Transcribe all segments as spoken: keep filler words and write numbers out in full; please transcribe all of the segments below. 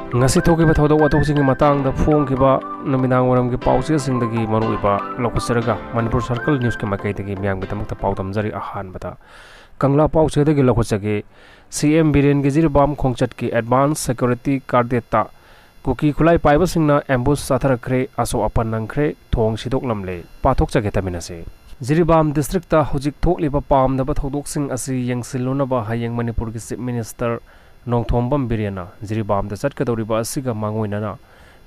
ꯉꯁꯤ ꯊꯣꯛꯈꯤꯕ ꯊꯧꯗꯣꯛ ꯋꯥꯊꯣꯛꯁꯤꯡꯒꯤ ꯃꯇꯥꯡꯗ ꯐꯣꯡꯈꯤꯕ ꯅꯨꯃꯤꯗꯥꯡ ꯋꯥꯏꯔꯝꯒꯤ ꯄꯥꯎꯆꯦꯁꯤꯡꯗꯒꯤ ꯃꯔꯨꯑꯣꯏꯕ ꯂꯧꯈꯠꯆꯔꯒ ꯃꯅꯤꯄꯨꯔ ꯁꯔꯀꯜ ꯅ꯭ꯌꯨꯁꯀꯤ ꯃꯥꯏꯀꯩꯗꯒꯤ ꯃꯤꯌꯥꯝꯒꯤꯗꯃꯛꯇ ꯄꯥꯎ ꯇꯝꯖꯔꯤ꯫ ꯑꯍꯥꯟꯕꯗ ꯀꯪꯂꯥ ꯄꯥꯎꯆꯦꯗꯒꯤ ꯂꯧꯈꯠꯆꯒꯦ꯫ ꯁꯤ ꯑꯦꯝ ꯕꯤꯔꯦꯟꯒꯤ ꯖꯤꯔꯤꯕꯥꯝ ꯈꯣꯡꯆꯠꯀꯤ ꯑꯦꯗꯚꯥꯟꯁ ꯁꯦꯀ꯭ꯌꯨꯔꯤꯇꯤ ꯀꯥꯔꯗꯦꯠꯇ ꯀꯨꯀꯤ ꯈꯨꯠꯂꯥꯏ ꯄꯥꯏꯕꯁꯤꯡꯅ ꯑꯦꯝꯕꯨꯁ ꯆꯥꯊꯔꯛꯈ꯭ꯔꯦ, ꯑꯁꯣꯛ ꯑꯄꯟ ꯅꯪꯈ꯭ꯔꯦ, ꯊꯣꯡ ꯁꯤꯗꯣꯛꯂꯝꯂꯦ꯫ ꯄꯥꯊꯣꯛꯆꯒꯦ, ꯇꯥꯃꯤꯟꯅꯁꯤ꯫ ꯖꯤꯔꯤꯕꯥꯝ ꯗꯤꯁꯇ꯭ꯔꯤꯛꯇ ꯍꯧꯖꯤꯛ ꯊꯣꯛꯂꯤꯕ ꯄꯥꯝꯗꯕ ꯊꯧꯗꯣꯛꯁꯤꯡ ꯑꯁꯤ ꯌꯦꯡꯁꯤꯜꯂꯨꯅꯕ ꯍꯌꯦꯡ ꯃꯅꯤꯄꯨꯔꯒꯤ ꯆꯤꯐ ꯃꯤꯅꯤꯁꯇꯔ ꯅꯣꯡꯊꯣꯝꯕꯝ ꯕꯤꯔꯦꯟꯅ ꯖꯤꯔꯤꯕꯥꯝꯗ ꯆꯠꯀꯗꯧꯔꯤꯕ ꯑꯁꯤꯒ ꯃꯥꯡꯑꯣꯏꯅꯅ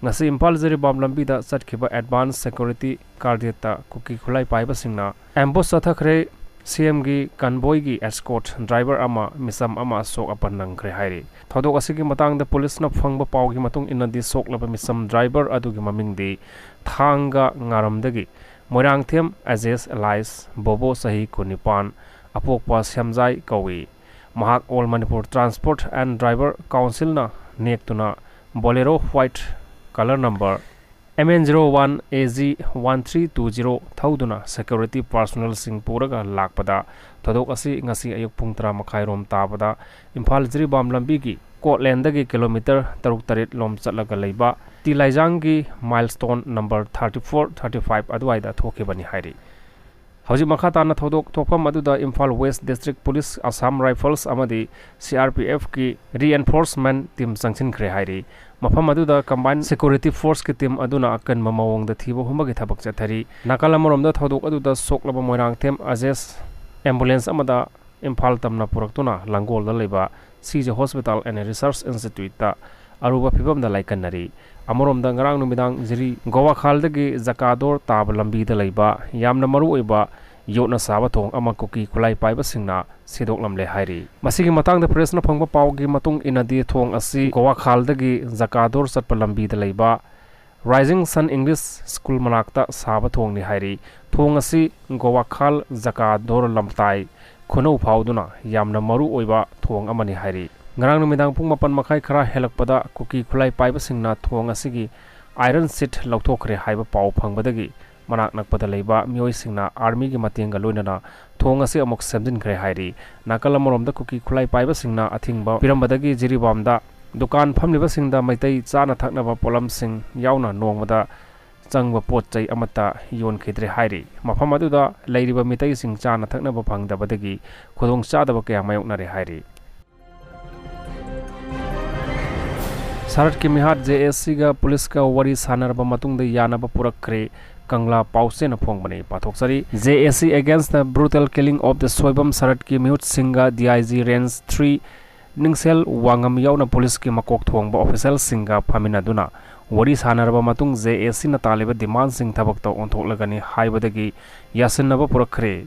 ꯉꯁꯤ ꯏꯝꯐꯥꯜ ꯖꯤꯔꯤꯕꯥꯝ ꯂꯝꯕꯤꯗ ꯆꯠꯈꯤꯕ ꯑꯦꯗꯚꯥꯟꯁ ꯁꯦꯀ꯭ꯌꯨꯔꯤꯇꯤ ꯀꯥꯔꯗꯦꯠꯇ ꯀꯨꯀꯤ ꯈꯨꯠꯂꯥꯏ ꯄꯥꯏꯕꯁꯤꯡꯅ ꯑꯦꯝꯕꯨꯁ ꯆꯠꯊꯈ꯭ꯔꯦ꯫ ꯁꯤ ꯑꯦꯝꯒꯤ ꯀꯟꯚꯣꯏꯒꯤ ꯑꯦꯁꯀꯣꯔꯠ ꯗ꯭ꯔꯥꯏꯚꯔ ꯑꯃ ꯃꯤꯆꯝ ꯑꯃ ꯑꯁꯣꯛ ꯑꯄꯟ ꯅꯪꯈ꯭ꯔꯦ ꯍꯥꯏꯔꯤ꯫ ꯊꯧꯗꯣꯛ ꯑꯁꯤꯒꯤ ꯃꯇꯥꯡꯗ ꯄꯨꯂꯤꯁꯅ ꯐꯪꯕ ꯄꯥꯎꯒꯤ ꯃꯇꯨꯡ ꯏꯟꯅꯗꯤ ꯁꯣꯛꯂꯕ ꯃꯤꯆꯝ ꯗ꯭ꯔꯥꯏꯚꯔ ꯑꯗꯨꯒꯤ ꯃꯃꯤꯡꯗꯤ ꯊꯥꯡꯒ ꯉꯥꯔꯝꯗꯒꯤ ꯃꯣꯏꯔꯥꯡꯊꯦꯝ ꯑꯦꯖꯦꯁ ꯑꯦꯂꯥꯏꯁ ꯕꯣꯕꯣ ꯆꯍꯤ ꯀꯨꯟꯅꯤꯄꯥꯟ ꯑꯄꯣꯛꯄ ꯁꯦꯝꯖꯥꯏ ꯀꯧꯏ꯫ ꯃꯍꯥꯛ all Manipur transport and driver ꯀꯥꯎꯟꯁꯤꯜꯅ ꯅꯦꯛꯇꯨꯅ Bolero white colour number M N zero one A G one three two zero ꯊꯧꯗꯨꯅ ꯁꯦꯀ꯭ꯌꯨꯔꯤꯇꯤ ꯄꯥꯔꯁꯣꯅꯦꯜꯁꯤꯡ ꯄꯨꯔꯒ ꯂꯥꯛꯄꯗ ꯊꯧꯗꯣꯛ ꯑꯁꯤ ꯉꯁꯤ ꯑꯌꯨꯛ ꯄꯨꯡ ꯇꯔꯥ ꯃꯈꯥꯏꯔꯣꯝ ꯇꯥꯕꯗ ꯏꯝꯐꯥꯜ ꯖꯤꯔꯤꯕꯥꯝ ꯂꯝꯕꯤꯒꯤ ꯀꯣꯠꯂꯦꯟꯗꯒꯤ ꯀꯤꯂꯣꯃꯤꯇꯔ ꯇꯔꯨꯛ ꯇꯔꯦꯠ ꯂꯣꯝ ꯆꯠꯂꯒ ꯂꯩꯕ ꯇꯤ ꯂꯥꯏꯖꯥꯡꯒꯤ milestone number thirty four thirty five ꯑꯗꯨꯋꯥꯏꯗ ꯊꯣꯛꯈꯤꯕꯅꯤ ꯍꯥꯏꯔꯤ꯫ ꯍꯧꯖꯤꯛ ꯃꯈꯥ ꯇꯥꯅ ꯊꯧꯗꯣꯛ ꯊꯣꯛꯐꯝ ꯑꯗꯨꯗ Imphal west district police, Assam rifles ꯑꯃꯗꯤ ꯁꯤ ꯑꯥꯔ ꯄꯤ ꯑꯦꯐꯀꯤ ꯔꯤꯑꯦꯟꯐꯣꯔꯁꯃꯦꯟ ꯇꯤꯝ ꯆꯪꯁꯤꯟꯈ꯭ꯔꯦ ꯍꯥꯏꯔꯤ꯫ ꯃꯐꯝ ꯑꯗꯨꯗ ꯀꯝꯕꯥꯏꯟ ꯁꯦꯀ꯭ꯌꯨꯔꯤꯇꯤ ꯐꯣꯔꯁꯀꯤ ꯇꯤꯝ ꯑꯗꯨꯅ ꯑꯀꯟꯕ ꯃꯑꯣꯡꯗ ꯊꯤꯕ ꯍꯨꯝꯕꯒꯤ ꯊꯕꯛ ꯆꯠꯊꯔꯤ꯫ ꯅꯥꯀꯜ ꯑꯃꯔꯣꯝꯗ ꯊꯧꯗꯣꯛ ꯑꯗꯨꯗ ꯁꯣꯛꯂꯕ ꯃꯣꯏꯔꯥꯡꯊꯦꯝ ꯑꯖꯦꯁ ꯑꯦꯝꯕꯨꯂꯦꯟꯁ ꯑꯃꯗ ꯏꯝꯐꯥꯜ ꯇꯝꯅ ꯄꯨꯔꯛꯇꯨꯅ ꯂꯥꯡꯒꯣꯜꯗ ꯂꯩꯕ ꯁꯤ ꯖꯦ ꯍꯣꯁꯄꯤꯇꯥꯜ ꯑꯦꯟ ꯔꯤꯁꯔꯁ ꯏꯟꯁꯇꯤꯇ꯭ꯌꯨꯠꯇ ꯑꯔꯨꯕ ꯐꯤꯕꯝꯗ ꯂꯥꯏꯀꯠꯅꯔꯤ꯫ ꯑꯃꯔꯣꯝꯗ ꯉꯔꯥꯡ ꯅꯨꯃꯤꯗꯥꯡ ꯖꯤꯔꯤ ꯒꯣꯋꯥꯈꯥꯜꯗꯒꯤ ꯖꯀꯥꯗꯣꯔ ꯇꯥꯕ ꯂꯝꯕꯤꯗ ꯂꯩꯕ ꯌꯥꯝꯅ ꯃꯔꯨ ꯑꯣꯏꯕ ꯌꯣꯠꯅ ꯁꯥꯕ ꯊꯣꯡ ꯑꯃ ꯀꯨꯀꯤ ꯈꯨꯠꯂꯥꯏ ꯄꯥꯏꯕꯁꯤꯡꯅ ꯁꯤꯗꯣꯛꯂꯝꯂꯦ ꯍꯥꯏꯔꯤ꯫ ꯃꯁꯤꯒꯤ ꯃꯇꯥꯡꯗ ꯄ꯭ꯔꯦꯁꯅ ꯐꯪꯕ ꯄꯥꯎꯒꯤ ꯃꯇꯨꯡ ꯏꯟꯅꯗꯤ ꯊꯣꯡ ꯑꯁꯤ ꯒꯣꯋꯥꯈꯥꯜꯗꯒꯤ ꯖꯀꯥꯗꯣꯔ ꯆꯠꯄ ꯂꯝꯕꯤꯗ ꯂꯩꯕ ꯔꯥꯏꯖꯤꯡ ꯁꯟ ꯏꯪꯂꯤꯁ ꯁ꯭ꯀꯨꯜ ꯃꯅꯥꯛꯇ ꯁꯥꯕ ꯊꯣꯡꯅꯤ ꯍꯥꯏꯔꯤ꯫ ꯊꯣꯡ ꯑꯁꯤ ꯒꯣꯋꯥꯈꯥꯜ ꯖꯀꯥꯗꯣꯔ ꯂꯝꯇꯥꯏ ꯈꯨꯅꯧ ꯐꯥꯎꯗꯨꯅ ꯌꯥꯝꯅ ꯃꯔꯨ ꯑꯣꯏꯕ ꯊꯣꯡ ꯑꯃꯅꯤ ꯍꯥꯏꯔꯤ꯫ ꯉꯔꯥꯡ ꯅꯨꯃꯤꯗꯥꯡ ꯄꯨꯡ ꯃꯥꯄꯟ ꯃꯈꯥꯏ ꯈꯔ ꯍꯦꯜꯂꯛꯄꯗ ꯀꯨꯀꯤ ꯈꯨꯠꯂꯥꯏ ꯄꯥꯏꯕꯁꯤꯡꯅ ꯊꯣꯡ ꯑꯁꯤꯒꯤ ꯑꯥꯏꯔꯟ ꯁꯤꯠ ꯂꯧꯊꯣꯛꯈ꯭ꯔꯦ ꯍꯥꯏꯕ ꯄꯥꯎ ꯐꯪꯕꯗꯒꯤ ꯃꯅꯥꯛ ꯅꯛꯄꯗ ꯂꯩꯕ ꯃꯤꯑꯣꯏꯁꯤꯡꯅ ꯑꯥꯔꯃꯤꯒꯤ ꯃꯇꯦꯡꯒ ꯂꯣꯏꯅꯅ ꯊꯣꯡ ꯑꯁꯤ ꯑꯃꯨꯛ ꯁꯦꯝꯖꯤꯟꯈ꯭ꯔꯦ ꯍꯥꯏꯔꯤ꯫ ꯅꯥꯀꯜ ꯑꯃꯔꯣꯝꯗ ꯀꯨꯀꯤ ꯈꯨꯠꯂꯥꯏ ꯄꯥꯏꯕꯁꯤꯡꯅ ꯑꯊꯤꯡꯕ ꯄꯤꯔꯝꯕꯗꯒꯤ ꯖꯤꯔꯤꯕꯥꯝꯗ ꯗꯨꯀꯥꯟ ꯐꯝꯂꯤꯕꯁꯤꯡꯗ ꯃꯩꯇꯩ ꯆꯥꯅ ꯊꯛꯅꯕ ꯄꯣꯠꯂꯝꯁꯤꯡ ꯌꯥꯎꯅ ꯅꯣꯡꯃꯗ ꯆꯪꯕ ꯄꯣꯠ ꯆꯩ ꯑꯃꯠꯇ ꯌꯣꯟꯈꯤꯗ꯭ꯔꯦ ꯍꯥꯏꯔꯤ꯫ ꯃꯐꯝ ꯑꯗꯨꯗ ꯂꯩꯔꯤꯕ ꯃꯤꯇꯩꯁꯤꯡ ꯆꯥꯅ ꯊꯛꯅꯕ ꯐꯪꯗꯕꯗꯒꯤ ꯈꯨꯗꯣꯡꯆꯥꯗꯕ ꯀꯌꯥ ꯃꯥꯌꯣꯛꯅꯔꯦ ꯍꯥꯏꯔꯤ꯫ ꯁꯔꯠꯀꯤ ꯃꯤꯍꯥꯠ꯫ ꯖꯦ ꯑꯦ ꯁꯤꯒ ꯄꯨꯂꯤꯁꯀ ꯋꯥꯔꯤ ꯁꯥꯟꯅꯔꯕ ꯃꯇꯨꯡꯗ ꯌꯥꯅꯕ ꯄꯨꯔꯛꯈ꯭ꯔꯦ꯫ ꯀꯪꯂꯥ ꯄꯥꯎꯆꯦꯅ ꯐꯣꯡꯕꯅꯤ꯫ ꯄꯥꯊꯣꯛꯆꯔꯤ꯫ J A C against the brutal killing of the Soibam ꯁꯔꯠꯀꯤ ꯃꯤꯍꯨꯠꯁꯤꯡꯒ D I G Range three ꯅꯤꯡꯁꯦꯜ ꯋꯥꯉꯝ ꯌꯥꯎꯅ ꯄꯨꯂꯤꯁꯀꯤ ꯃꯀꯣꯛ ꯊꯣꯡꯕ ꯑꯣꯐꯤꯁꯦꯜꯁꯤꯡꯒ ꯐꯝꯃꯤꯟꯅꯗꯨꯅ ꯋꯥꯔꯤ ꯁꯥꯟꯅꯔꯕ ꯃꯇꯨꯡ, J A Cꯅ ꯇꯥꯜꯂꯤꯕ ꯗꯤꯃꯥꯟꯁꯤꯡ ꯊꯕꯛꯇ ꯑꯣꯟꯊꯣꯛꯂꯒꯅꯤ ꯍꯥꯏꯕꯗꯒꯤ ꯌꯥꯁꯤꯟꯅꯕ ꯄꯨꯔꯛꯈ꯭ꯔꯦ꯫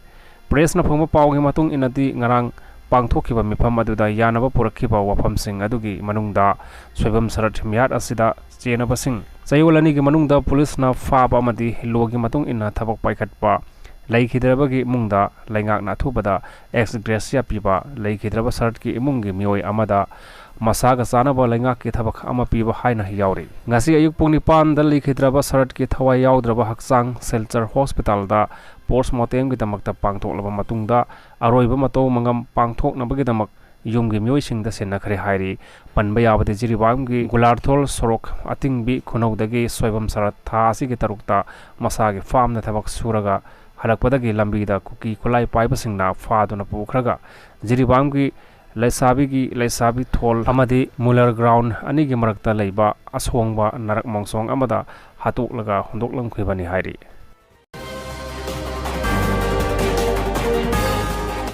ꯄ꯭ꯔꯦꯁꯅ ꯐꯪꯕ ꯄꯥꯎꯒꯤ ꯃꯇꯨꯡ ꯏꯟꯅꯗꯤ, ꯉꯔꯥꯡ ꯄꯥꯡꯊꯣꯛꯈꯤꯕ ꯃꯤꯐꯝ ꯑꯗꯨꯗ ꯌꯥꯅꯕ ꯄꯨꯔꯛꯈꯤꯕ ꯋꯥꯐꯝꯁꯤꯡ ꯑꯗꯨꯒꯤ ꯃꯅꯨꯡꯗ ꯁꯣꯏꯕꯝ ꯁꯔꯠ ꯃꯤꯍꯥꯠ ꯑꯁꯤꯗ ꯆꯦꯟꯅꯕꯁꯤꯡ ꯆꯌꯣꯜ ꯑꯅꯤꯒꯤ ꯃꯅꯨꯡꯗ ꯄꯨꯂꯤꯁꯅ ꯐꯥꯕ ꯑꯃꯗꯤ ꯂꯣꯒꯤ ꯃꯇꯨꯡ ꯏꯟꯅ ꯊꯕꯛ ꯄꯥꯏꯈꯠꯄ ꯂꯩꯈꯤꯗ꯭ꯔꯕꯒꯤ ꯏꯃꯨꯡꯗ ꯂꯩꯉꯥꯛꯅ ꯑꯊꯨꯕꯗ ex gratia ꯄꯤꯕ, ꯂꯩꯈꯤꯗ꯭ꯔꯕ ꯁꯔꯠꯀꯤ ꯏꯃꯨꯡꯒꯤ ꯃꯤꯑꯣꯏ ꯑꯃꯗ ꯃꯁꯥꯒ ꯆꯥꯅꯕ ꯂꯩꯉꯥꯛꯀꯤ ꯊꯕꯛ ꯑꯃ ꯄꯤꯕ ꯍꯥꯏꯅ ꯌꯥꯎꯔꯤ꯫ ꯉꯁꯤ ꯑꯌꯨꯛ ꯄꯨꯡ ꯅꯤꯄꯥꯟꯗ ꯂꯩꯈꯤꯗ꯭ꯔꯕ ꯁꯔꯠꯀꯤ ꯊꯋꯥꯏ ꯌꯥꯎꯗ꯭ꯔꯕ ꯍꯛꯆꯥꯡ ꯁꯤꯜꯆꯔ ꯍꯣꯁꯄꯤꯇꯥꯜꯗ ꯄꯣꯁꯃꯣꯔꯇꯦꯝꯒꯤꯗꯃꯛꯇ ꯄꯥꯡꯊꯣꯛꯂꯕ ꯃꯇꯨꯡꯗ, ꯑꯔꯣꯏꯕ ꯃꯇꯧ ꯃꯉꯝ ꯄꯥꯡꯊꯣꯛꯅꯕꯒꯤꯗꯃꯛ ꯌꯨꯝꯒꯤ ꯃꯤꯑꯣꯏꯁꯤꯡꯗ ꯁꯤꯟꯅꯈ꯭ꯔꯦ ꯍꯥꯏꯔꯤ꯫ ꯄꯟꯕ ꯌꯥꯕꯗꯤ, ꯖꯤꯔꯤꯕꯥꯝꯒꯤ ꯒꯨꯂꯥꯔꯊꯣꯜ ꯁꯣꯔꯣꯛ ꯑꯇꯤꯡꯕꯤ ꯈꯨꯅꯧꯗꯒꯤ ꯁꯣꯏꯕꯝ ꯁꯔꯠ ꯊꯥ ꯑꯁꯤꯒꯤ ꯇꯔꯨꯛꯇ ꯃꯁꯥꯒꯤ ꯐꯥꯝꯗ ꯊꯕꯛ ꯁꯨꯔꯒ ꯍꯜꯂꯛꯄꯗꯒꯤ ꯂꯝꯕꯤꯗ ꯀꯨꯀꯤ ꯈꯨꯠꯂꯥꯏ ꯄꯥꯏꯕꯁꯤꯡꯅ ꯐꯥꯗꯨꯅ ꯄꯨꯈ꯭ꯔꯒ, ꯖꯤꯔꯤꯕꯥꯝꯒꯤ ꯂꯩꯁꯥꯕꯤꯒꯤ ꯂꯩꯁꯥꯕꯤ ꯊꯣꯜ ꯑꯃꯗꯤ ꯃꯨꯂꯔ ꯒ꯭ꯔꯥꯎꯟ ꯑꯅꯤꯒꯤ ꯃꯔꯛꯇ ꯂꯩꯕ ꯑꯁꯣꯡꯕ ꯅꯔꯛ ꯃꯣꯡꯁꯣꯡ ꯑꯃꯗ ꯍꯥꯠꯇꯣꯛꯂꯒ ꯍꯨꯟꯗꯣꯛꯂꯝꯈꯤꯕꯅꯤ ꯍꯥꯏꯔꯤ꯫